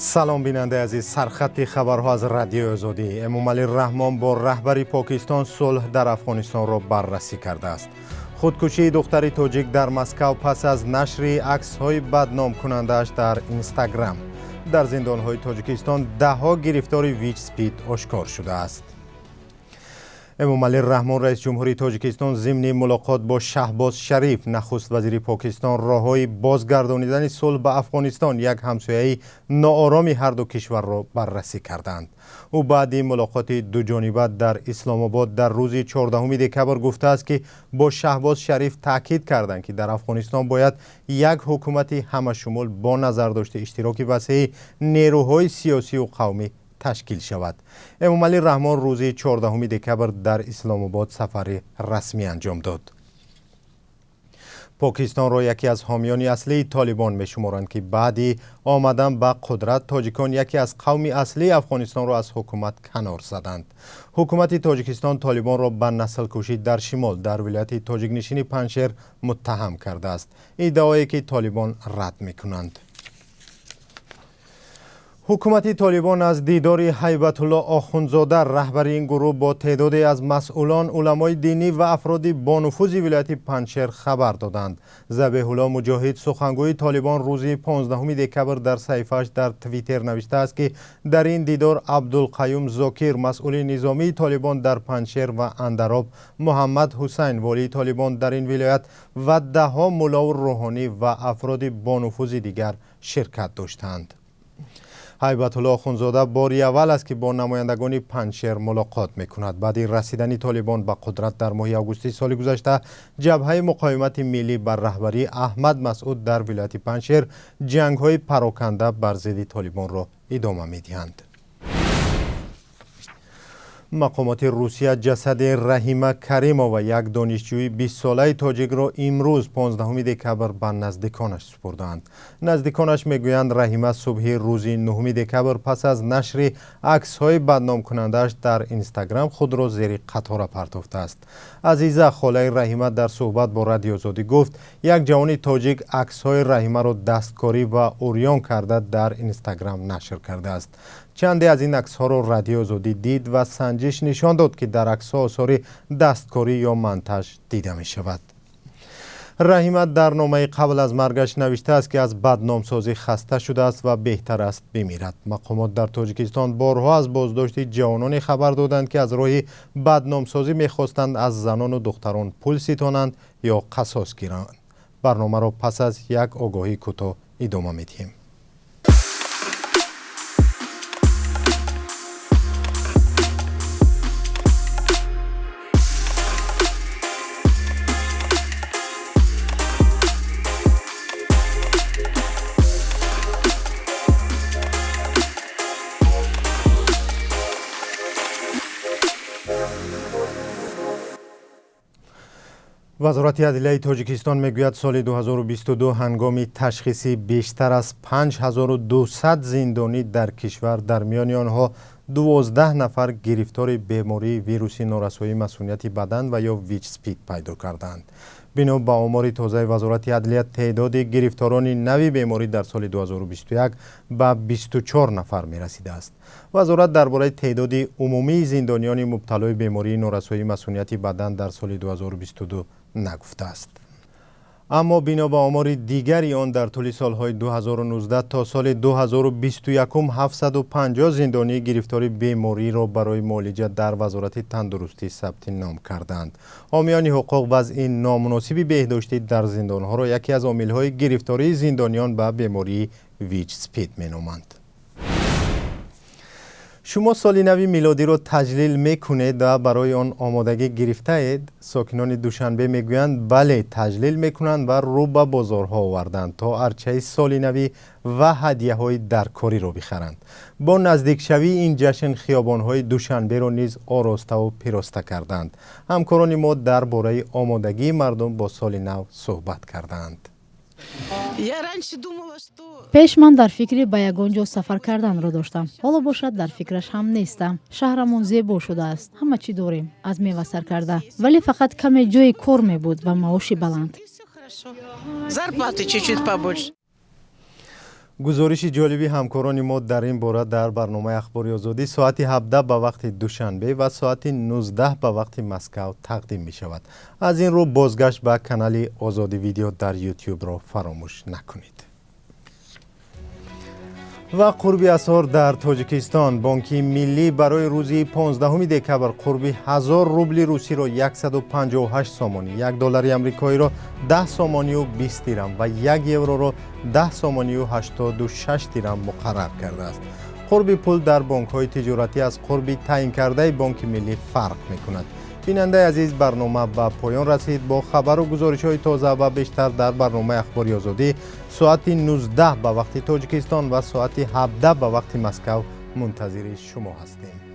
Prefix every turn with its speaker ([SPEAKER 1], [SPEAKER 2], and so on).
[SPEAKER 1] Салом, бинандаи азиз. Сархати хабарҳо аз Радиои Озодӣ. Эмомалӣ Раҳмон бо раҳбари Покистон сулҳ дар Афғонистонро баррасӣ кардааст. Худкушии духтари тоҷик дар Москав пас аз нашри аксҳои бадномкунандааш дар Инстаграм. Дар зиндонҳои Тоҷикистон даҳҳо гирифтори ВИЧ СПИД ошкор шудааст. Эмомалӣ Раҳмон, раиси ҷумҳурии Тоҷикистон, зимни мулоқот бо Шаҳбоз Шариф, нахуст вазири Покистон, роҳҳои бозгардонидани сулҳ ба Афғонистон, як ҳамсояи ноороми ҳар ду кишварро баррасӣ карданд. Ӯ баъди мулоқоти дуҷониба дар Исломобод дар рӯзи 14 декабр гуфтааст, ки бо Шаҳбоз Шариф таъкид карданд, ки дар Афғонистон бояд як ҳукумати ҳамашумул бо назардошти иштироки васеи нерӯҳои сиёсию қавмӣ ташкил шавад. Эмомалӣ Раҳмон рӯзи 14 декабр дар Исломобод сафари расмӣ анҷом дод. Покистонро яке аз ҳомиёни аслии Толибон мешуморанд, ки баъди омадан ба қудрат тоҷикон, яке аз қавми аслии Афғонистонро, аз ҳукумат канор заданд. Ҳукумати Тоҷикистон Толибонро ба наслкушӣ дар шимол, дар вилояти тоҷикнишини Панҷшер, муттаҳам кардааст, иддаое ки Толибон рад мекунанд. Ҳукумати Толибон аз дидори Ҳайбатулло Охунзода, раҳбари ин гурӯҳ, бо теъдоде аз масъулон, уламои динӣ ва афроди бонуфузи вилояти Панҷшер хабар доданд. Забеҳулло Муҷоҳид, сухангӯи Толибон, рӯзи 15 декабр дар саҳифааш дар Твиттер навиштааст, ки дар ин дидор Абдулқаюм Зокир, масъули низомии Толибон дар Панҷшер ва Андароб, Муҳаммад Ҳусайн, волии Толибон дар ин вилоят, ва даҳҳо муллову рӯҳонӣ ва афроди бонуфузи дигар ширкат доштанд. Ҳайбатулло Охунзода бори аввал аст, ки бо намояндагони Панҷшер мулоқот мекунад. Баъди расидани Толибон ба қудрат дар моҳи августи соли гузашта, Ҷабҳаи муқовимати миллӣ бар раҳбарии Аҳмад Масъуд дар вилояти Панҷшер ҷангҳои пароканда бар зидди Толибонро идома медиҳанд. Мақомоти Русия ҷасади Раҳима Каримова, як донишҷӯи 20-солаи тоҷикро, имрӯз, 15 декабр, ба наздиконаш супурданд. Наздиконаш мегӯянд, Раҳима субҳи рӯзи 9 декабр пас аз нашри аксҳои бадномкунандааш дар Инстаграм худро зери қатора партофтааст. Азиза, холаи Раҳима, дар суҳбат бо Радиои Озодӣ гуфт, як ҷавони тоҷик аксҳои Раҳимаро дасткорӣ ва урён карда дар Инстаграм нашр кардааст. Чанде аз ин аксҳоро Радиои Озодӣ дид ва санҷиш нишон дод, ки дар аксҳо осори дасткорӣ ё монтаж дида мешавад. Раҳима дар номаи қабл аз маргаш навиштааст, ки аз бадномсозӣ хаста шудааст ва беҳтар аст бимирад. Мақомот дар Тоҷикистон борҳо аз боздошти ҷавононе хабар доданд, ки аз роҳи бадномсозӣ мехостанд аз занону духтарон пул ситонанд ё қасос гиранд. Барномаро пас аз як огоҳии кӯтоҳ идома медиҳем. Вазорати адлияи Тоҷикистон мегӯяд, соли 2022 ҳангоми ташхиси бештар аз 5200 зиндонӣ дар кишвар, дар миёни онҳо 12 нафар гирифтори бемории вируси норасоии масунияти бадан ва ё ВИЧ СПИД пайдо карданд. Бино ба омори тозаи Вазорати адлия, теъдоди гирифторони нави беморӣ дар соли 2021 ба 24 нафар мерасидааст. Вазорат дар бораи теъдоди умумии зиндониёни мубталои бемории норасоии масунияти бадан дар соли 2022 нагуфтааст. Аммо бино ба омори дигари он, дар тӯли солҳои 2019 то соли 2021 750 зиндонии гирифтори бемориро барои муолиҷа дар Вазорати тандурустӣ сабти ном карданд. Ҳомиёни ҳуқуқ вазъи номуносиби беҳдоштӣ дар зиндонҳоро яке аз омилҳои гирифтории зиндониён ба бемории ВИЧ СПИД меноманд. Шумо соли нави милодиро таҷлил мекунед ва барои он омодагӣ гирифтаед? Сокинони Душанбе мегӯянд, бале, таҷлил мекунанд ва рӯ ба бозорҳо оварданд, то арчаи соли навӣ ва ҳадияҳои даркориро бихаранд. Бо наздикшавии ин ҷашн хиёбонҳои Душанберо низ ороставу пироста карданд. Ҳамкорони мо дар бораи омодагии мардум бо соли нав суҳбат кардаанд.
[SPEAKER 2] Пеш ман дар фикри ба ягон ҷо сафар карданро доштам, ҳоло бошад, дар фикраш ҳам нестам. Шаҳрамон зебо шудааст, ҳама чӣ дорем, аз мева сар карда, вале фақат каме ҷои кор мебуд ва маоши баланд.
[SPEAKER 3] Зарплаты чуть-чуть побольше.
[SPEAKER 1] Гузориши ҷолиби ҳамкорони мо дар ин бора дар барномаи Ахбори Озодӣ соати 17 ба вақти Душанбе ва соати 19 ба вақти Москав тақдим мешавад. Аз ин рӯ бозгашт ба канали Озодӣ Видео дар Ютюбро фаромӯш накунед. Ва қурби асъор дар Тоҷикистон. Бонки Миллӣ барои рӯзи 15 декабр қурби 1000 рубли русиро 158 сомонӣ, 1 доллари амрикоиро 10 сомонию 20 дирам ва 1 евроро 10 сомонию 86 дирам муқаррар кардааст. Қурби пул дар бонкҳои тиҷоратӣ аз қурби таъинкардаи Бонки Миллӣ фарқ мекунад. Бинандаи азиз, барнома ба поён расид. Бо хабару гузоришҳои тоза ва бештар дар барномаи Ахбори Озодӣ соати 19 ба вақти Тоҷикистон ва соати 17 ба вақти Москав мунтазири шумо ҳастем.